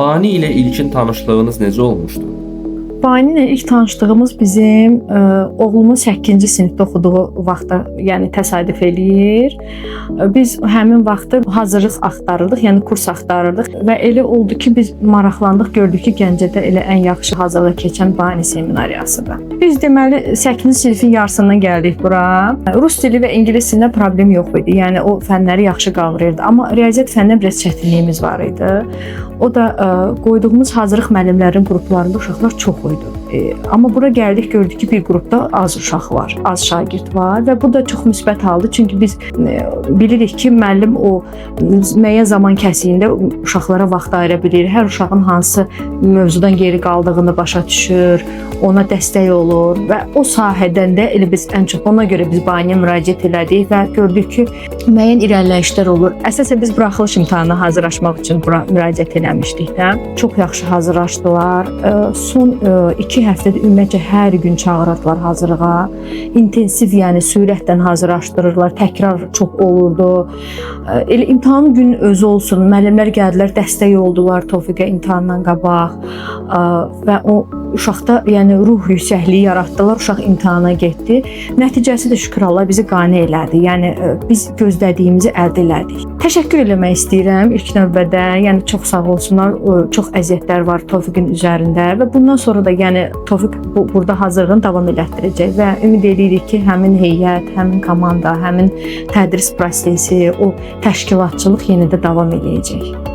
Bani ilə ilkin tanışlığınız necə olmuşdu? Bani ilə ilk tanışlığımız bizim oğlumun 8-ci sinifdə oxuduğu vaxtda, yəni təsadüf eləyir. Biz həmin vaxtı hazırlıq axtarırdıq, yəni kurs axtarırdıq və elə oldu ki, biz maraqlandıq, gördük ki, Gəncədə elə ən yaxşı hazırlıq keçən Bani seminariyasıdır. Biz deməli 8-ci sinifin yarısından gəldik bura. Rus dili və ingilis dilində problem yox idi. Yəni o fənləri yaxşı qavrayırdı, amma riyaziyyat fənnində biraz çətinliyimiz var idi. O da qoyduğumuz hazırlıq müəllimlərinin qruplarında uşaqlar çox idi. Amma bura gəldik, gördük ki, bir qrupda az uşaq var, az şagird var və bu da çox müsbət haldır. Çünki biz bilirik ki, müəllim o müəyyən zaman kəsiyində uşaqlara vaxt ayıra bilir. Hər uşağın hansı mövzudan geri qaldığını başa düşür, ona dəstək olur və o sahədən də elə biz ən çox ona görə biz Baniyə müraciət elədik və gördük ki, müəyyən irəliləyişlər olur. Əsasən biz buraxılış imtahanına hazırlaşmaq üçün bura müraciət eləmişdik də. Çox yaxşı hazırlaşdılar. Son 2 həftədə ümumiyyətcə hər gün çağırırdılar hazırlığa. İntensiv, yəni sürətlə hazırlaşdırırlar. Təkrar çox olurdu. Elə imtahan günü özü olsun, müəllimlər gəldilər, dəstək oldular Tofiqə imtahandan qabaq. Və o uşaqda yəni ruh yüksəkliyi yaratdılar. Uşaq imtahana getdi. Nəticəsi də şükür Allah bizi qane elədi. Yəni biz gözlədiyimizi əldə elədik. Təşəkkür eləmək istəyirəm ilk növbədə. Yəni çox sağ olsunlar. Çox əziyyətlər var Tofiqin üzərində və bundan sonra da yəni Tofiq burada hazırlığını davam elətdirəcək və ümid edirik ki, həmin heyət, həmin komanda, həmin tədris prosesi, o təşkilatçılıq yenə də davam eləyəcək.